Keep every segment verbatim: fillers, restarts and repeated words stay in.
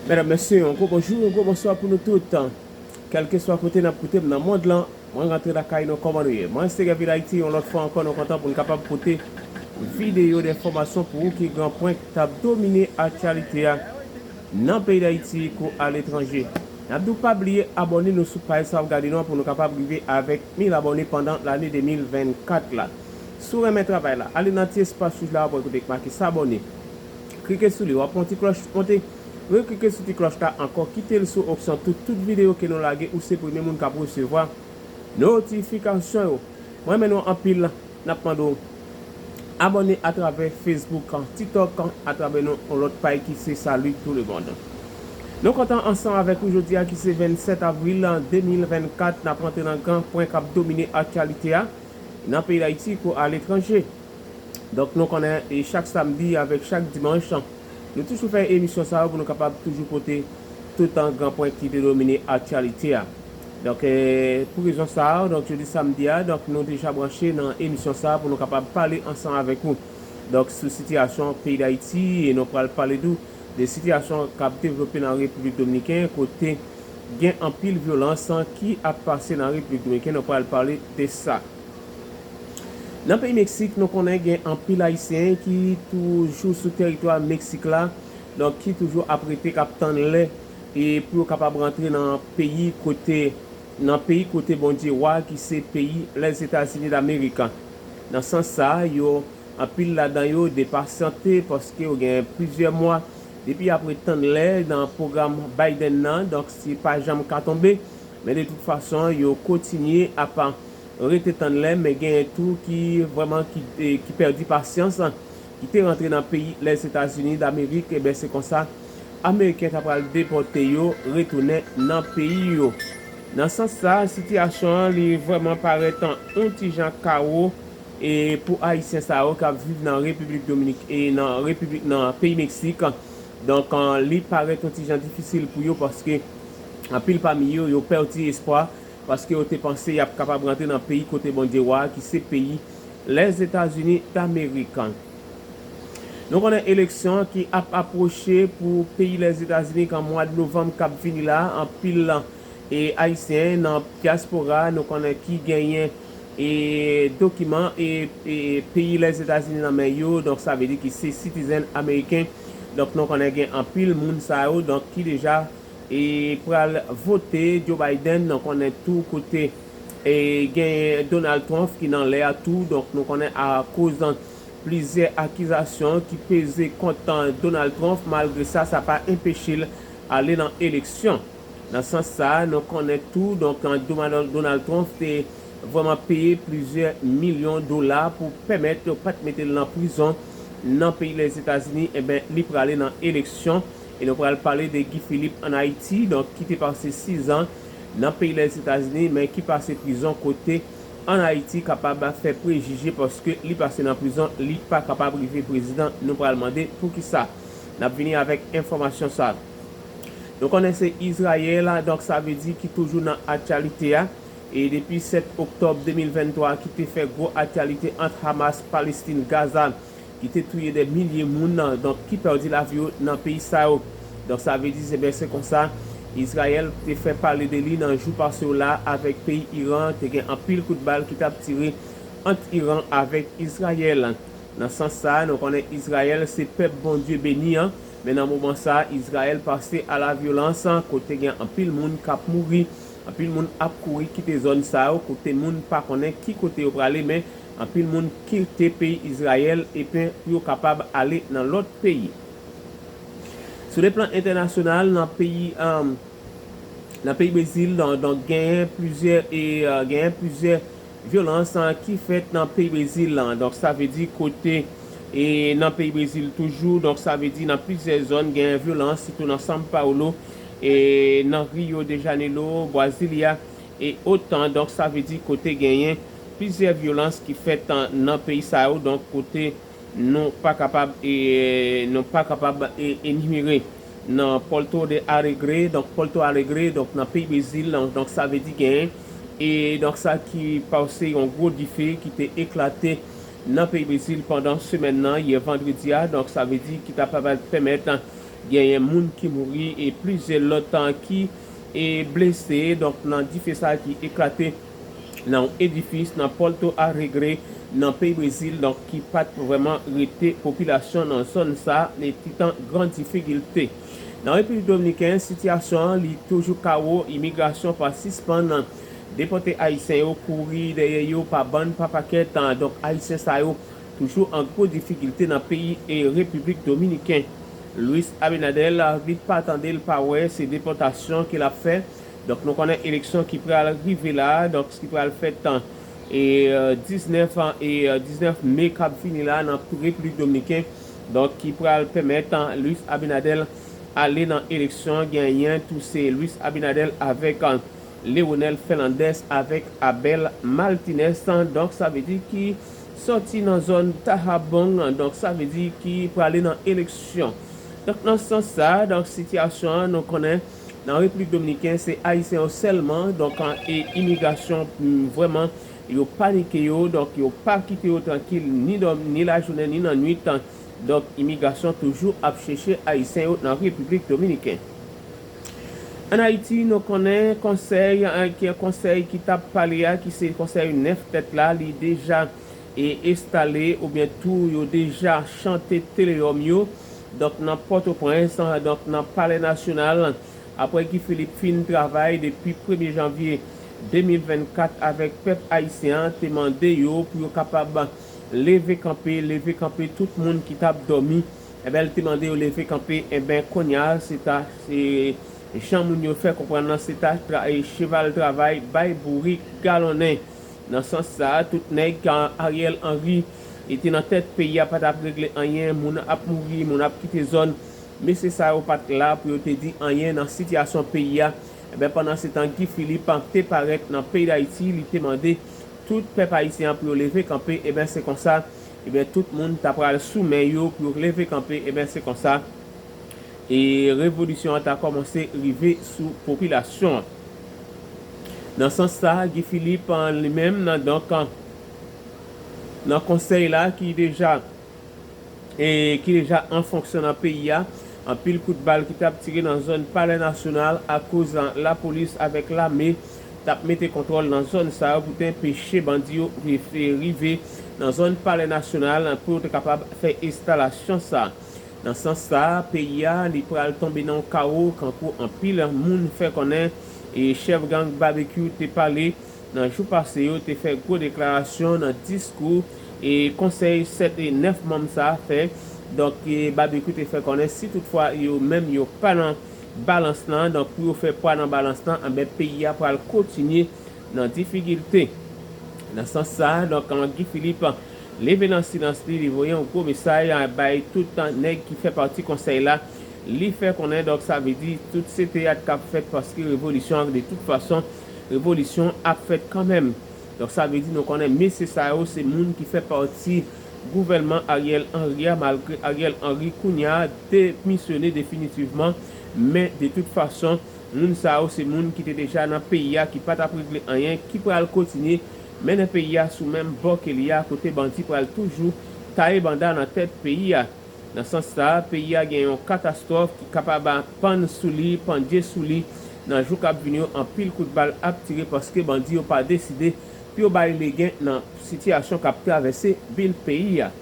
Medam, mesye, yon gwo bonjou, yon gwo bonswa pou nou tout. Kèlkeswa kote n ap koute m nan mond lan, mwen rantre lakay nou, kòman nou ye? Mwen se Gèvil Ayiti, yon lòt fwa ankò, nou kontan pou n kapab pote videyo de enfòmasyon pou ou ki gen pwen k t ap domine aktyalite a nan peyi Dayiti kou aletranje. N ap di w pa bliye abòne nou sou paj sa w ap gade nou an pou nou kapab rive avèk mil abòne pandan lane de mil vennkat la. Si w renmen travay la, ale nan ti espas wouj la, w ap wè kote k make s'abonner. Klike sou li, w ap wè yon ti klòch monte. Reklike sou ti klòch la ankò, kite l sou opsyon tout, tout videyo ke nou lage, ou se premye moun k ap resevwa notifikasyon yo. Mwen renmen nou anpil, n ap mande w abòne atravè Facebook, TikTok, atravè nou yon lòt paj ki se Salut tout le monde. Nou kontan ansanm avèk ou jodi a ki se vennsèt avril de mil vennkat, n ap rantre nan gran pwen k ap domine aktyalite a nan peyi Dayiti kou aletranje. Donk, nou konnen, e chak samdi avèk chak dimanch, nou toujou fè emisyon sa yo pou nou kapab toujou pote tout an gran pwen ki te domine aktyalite a. Donk, e, pou rezon sa a, donk, jodi samdi a, donk, nou deja branche nan emisyon sa a pou nou kapab pale ansanm avèk ou. Donk, sou sitiyasyon peyi Dayiti, e nou pral pale tou de sitiyasyon k ap devlope nan Repiblik Dominiken, kote gen anpil vyolans ki ap pase nan Repiblik Dominiken, nou pral pale de sa. Nan peyi Meksik, nou konnen gen anpil Ayisyen ki toujou sou teritwa Meksik la, donk ki toujou ap rete, k ap tann lè, e pou yo kapab rantre nan peyi kote, nan peyi kote Bondye wa, ki se peyi Lèzetazini Damerik. Nan sans sa, yo, anpil ladan yo depasyante paske yo gen plizyè mwa depi y ap ret tann lè nan pwogram Biden nan, donk se pa janm ka tonbe. Men de tout fason, yo kontinye ap rete tann lè, men genyen tou ki vrèman ki, eh, ki pèdi pasyans, ki te rantre nan peyi Lèzetazini Damerik, ebyen se konsa Ameriken ta pral depòte yo retounen nan peyi yo. Nan sans sa, sitiyasyon an li vrèman parèt yon ti jan kawo, e pou Ayisyen sa yo k ap viv nan Repiblik Dominik-, e nan Repiblik, nan peyi Meksik. Donk, eh, li parèt yon ti jan difisil pou yo paske anpil pami yo, yo pèdi espwa paske yo te panse y ap kapab rantre nan peyi kote Bondye wa, ki se peyi Lèzetazini Damerik. Nou konnen eleksyon ki ap apwoche pou peyi Lèzetazini an mwa novanm k ap vini la, anpil, e, Ayisyen nan dyaspora, nou konnen ki genyen, e, dokiman, e, e, peyi Lèzetazini nan men yo, donk sa vle di ki se citizen ameriken. Donk nou konnen gen anpil moun sa yo, donk ki deja, e, pral vote Joe Biden, nou konnen tou kote, e, gen Donald Trump ki nan lè a tou, donk nou konnen akoz plizyè akizasyon ki peze kont Donald Trump, malgre sa, sa pa enpeche l ale nan eleksyon. Nan sans sa, nou konnen tou, donk, Donald, Donald Trump te vrèman peye plizyè milyon dola pou pèmèt yo pa t mete l nan prizon nan peyi Lèzetazini, ebyen, li prale nan eleksyon. E nou pral pale de Guy Philippe ann Ayiti, donk, ki te pase sizan nan peyi Lèzetazini, men ki pase prizon kote ann Ayiti kapab fè prejije paske li pase nan prizon, li pa kapab rive prezidan. Nou pral mande poukisa. N ap vini avèk enfòmasyon sa. Nou konnen se Izrayèl, donk sa vle di ki toujou nan aktyalite a. E depi sèt oktòb de mil venntwa ki te fè gwo aktyalite ant Hamas, Palestin, Gaza, ki te touye dè milye moun, donk ki pèdi lavi yo nan peyi sa yo. Donk sa vle di, se byen se konsa, Izrayèl te fè pale de li nan jou pase yo la avèk peyi Iran, te gen anpil kout bal ki t ap tire ant Iran avèk Izrayèl. Nan sans sa, nou konnen Izrayèl se pèp Bondye beni an, men nan moman sa, Izrayèl pase a la vyolans, kote gen anpil moun k ap mouri, anpil moun ap kouri kite zòn sa yo, kote moun pa konnen ki kote yo prale, men anpil moun kite peyi Izrayèl, epi pou yo kapab ale nan lòt peyi. Sou le plan entènasyonal, nan peyi, um, nan peyi Brezil, donk, donk genyen plizyè, e, uh, genyen plizyè vyolans, uh, ki fèt nan peyi Brezil lan. Donk, sa vle di kote, e nan peyi Brezil toujou, donk, sa vle di nan plizyè zòn genyen vyolans, sitou nan São Paulo, e nan Rio de Janeiro, Brasilia, e otan. Donk, sa vle di kote genyen plizyè vyolans ki fèt, uh, nan peyi sa yo, donk, kote nou pa kapab, e, nou pa kapab, e, enimere nan Porto de Alegre, donk Porto Alegre, donk nan peyi Brezil, donk, donk sa vle di genyen, e donk sa ki pase yon gwo dife ki te eklate nan peyi Brezil pandan semèn nan, yè vandredi a, donk sa vle di ki ta pa pèmèt Genyen moun ki mouri e plizyè lòt ki e blese, donk, nan dife sa ki eklate nan yon edifis nan Porto Alegre, nan peyi Brezil, donk, ki pa t vrèman rete popilasyon nan zòn sa, e te nan gran difikilte. Nan Repiblik Dominiken, sitiyasyon an, li toujou kawo, imigrasyon pa sispann depòte Ayisyen yo, kouri dèyè yo pa bann, pa pakèt, donk, Ayisyen sa yo toujou an gwo difikilte nan peyi e Repiblik Dominiken. Luis Abinader, li pa tande, l pa wè, se depòtasyon ke l ap fè. Donk, nou konnen eleksyon ki pral rive la, donk, ki pral fèt, e, diznèf, e, diznèf me k ap vini la nan Repiblik Dominiken, donk, ki pral pèmèt Luis Abinader ale nan eleksyon, genyen tou se Luis Abinader avèk Leonel Fernandez avèk Abel Martinez, donk, sa vle di ki sòti nan zòn Dajabón, donk, sa vle di ki prale nan eleksyon. Donk, nan sans sa, donk, sitiyasyon an, nou konnen nan Repiblik Dominiken, se Ayisyen yo sèlman, donk, e imigrasyon, mm, vrèman, yo panike yo, donk, yo pa kite yo trankil ni dòm, ni lajounen, ni nan nwit. Donk, imigrasyon toujou ap chèche Ayisyen yo nan Repiblik Dominiken. Ann Ayiti, nou konnen konsèy, e, ki, konsèy ki t ap pale a, ki se konsèy nèf tèt la, li deja, e, enstale, oubyen tou yo deja chante teleyòm yo. Donk, nan Pòtoprens, donk, nan Palè Nasyonal, apre Guy Philippe fin travay depi premye janvye de mil vennkat avèk pèp ayisyen an, te mande yo pou yo kapab leve kanpe, leve kanpe tout moun ki t ap dòmi. Enben, l te mande yo leve kanpe. Enben, kounye a, se ta, se jan moun yo fè konprann nan, se ta tra-, e, cheval travay bay bourik galonnen. Nan sans sa, tout nèg, kan Ariel Henry te nan tèt peyi a, pa t ap regle anyen, moun ap mouri, moun ap kite zòn. Mesye sa yo pa t la pou yo te di anyen nan sitiyasyon peyi a. Enben, pandan se tan, Guy Philippe te parèt nan peyi Dayiti, li te mande tout pèp ayisyen an pou yo leve kanpe. Enben, se konsa, enben, tout moun ta pral sou men yo pou yo leve kanpe. Enben, se konsa, e revolisyon an ta kòmanse rive sou popilasyon an. Nan sans sa, Guy Philippe, an, li menm, nan, donk, an, nan konsèy la ki deja, e ki deja an fonksyon nan peyi a, anpil kout bal ki t ap tire nan zòn Palè Nasyonal akoz, an, lapolis avèk lame t ap mete kontwòl nan zòn sa yo pou te anpeche bandi yo rive, rive nan zòn Palè Nasyonal pou yo te kapab fè enstalasyon sa. Nan sans sa, peyi a, li pral tonbe nan yon kawo, kankou anpil moun fè konnen, e chèf gang Babekyou te pale nan jou pase yo, te fè gwo deklarasyon nan diskou, e konsèy sèt e nèf manm sa a fè. Donk, e Babekyou te fè konnen si toutfwa yo menm yo pa nan balans lan, donk pou yo fè pwa nan balans lan, enben, peyi a pral kontinye nan difikilte. Nan sans sa, donk, an, Guy Philippe leve nan silans li, li voye yon gwo mesaj, a, bay tout, an, nèg ki fè pati konsèy la. Li fè konnen, donk, sa vle di tout se teyat k ap fèt paske revolisyon an, de tout fason, revolisyon ap fèt kanmenm. Donk, sa vle di nou konnen mesye sa yo se moun ki fè pati gouvènman Ariel Henry a, malgre Ariel Henry kounye a demisyone definitivman, men de tout fason, moun sa yo se moun ki te deja nan peyi a, ki pa t ap regle anyen, ki pral kontinye mennen peyi a sou menm bò ke li a, kote bandi pral toujou taye banda nan tèt peyi a. Nan sans sa, peyi a gen yon katastwòf ki kapab pann sou li, pandye sou li. Nan jou k ap vini yo, anpil kout bal ap tire paske bandi yo pa deside pou yo bay legen nan sitiyasyon k ap travèse bil peyi a.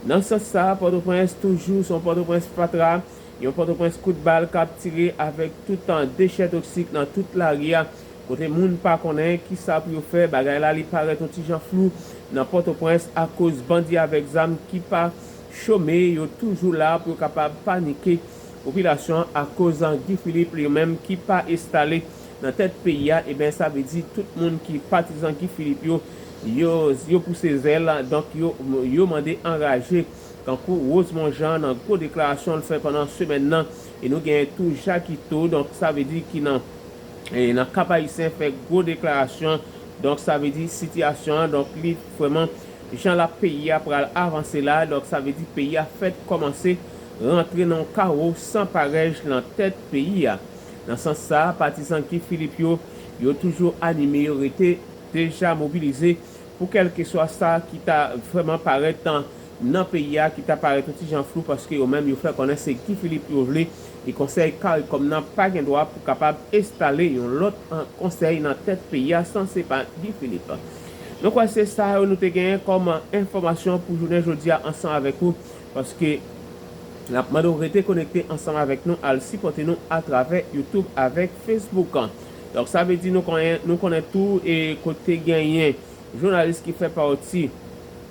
Nan sans sa, Pòtoprens toujou se yon Pòtoprens fatra, yon Pòtoprens kout bal k ap tire avèk tout, an, dechè toksik nan tout lari a, kote moun pa konnen kisa pou yo fè. Bagay la, li parèt yon ti jan flou nan Pòtoprens akoz bandi avèk zam ki pa chome, yo toujou la pou yo kapab panike popilasyon an akoz, an, Guy Philippe li menm ki pa enstale nan tèt peyi a. Enben, sa vle di tout moun ki patizan Guy Philippe yo, yo, yo pouse zèl, donk yo, yo mande anraje. Kankou Rosemond Jean nan gwo deklarasyon l fè pandan semèn nan, e nou genyen tou Jakito, donk sa vle di ki nan, e nan Kap Ayisyen fè gwo deklarasyon, donk sa vle di sitiyasyon an, donk li vrèman jan la peyi a pral avanse la, donk sa vle di peyi a fèk kòmanse rantre nan yon kawo san parèj nan tèt peyi a. Nan sans sa, patizan Guy Philippe yo, yo toujou anime, yo rete deja mobilize pou kèlkeswa sa ki ta vrèman parèt, an, nan peyi a ki ta parèt yon ti jan flou, paske yo menm yo fè konnen se Guy Philippe yo vle, e konsèy CARICOM nan pa gen dwa pou kapab enstale yon lòt an konsèy nan tèt peyi a san se pa Guy Philippe. Donk, wè, se sa yo nou te genyen kòm enfòmasyon pou jounen jodi a ansanm avèk ou, paske n ap mande w rete konekte ansanm avèk nou, al sipòte nou atravè YouTube avèk Facebook. Donk, sa vle di nou konnen, nou konnen tou e kote genyen jounalis ki fè pati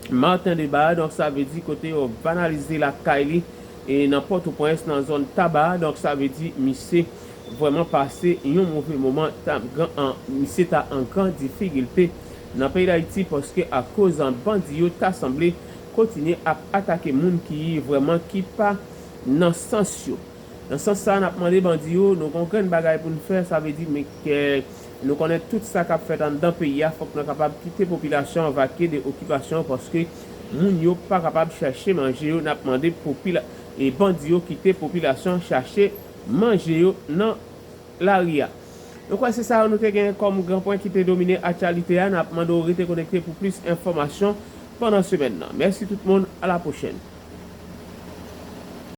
Martin Debat, donk sa vle di kote yo banalize lakay li e nan Pòtoprens, nan zòn Taba, donk sa vle di misye vrèman pase yon move moman, ta, gran, an, misye ta an gran difikilte nan peyi Dayiti, paske akoz an bandi yo ta sanble kontinye ap atake moun ki vrèman ki pa nan sans yo. Nan sans sa, n ap mande bandi yo, nou gon grenn bagay pou n fè, sa vle di, men ke nou konnen tout sa k ap fèt anndan peyi a, fòk nou kapab kite popilasyon an vake de okipasyon, paske moun yo pa kapab chache manje yo, n ap mande popila-, e bandi yo kite popilasyon chache manje yo nan lari a. Donk, wè, se sa yo nou te gen kòm gran pwen ki te domine aktyalite a. N ap mande w rete konekte pou plis enfòmasyon pandan semèn nan. Mèsi tout moun, a la pwochèn.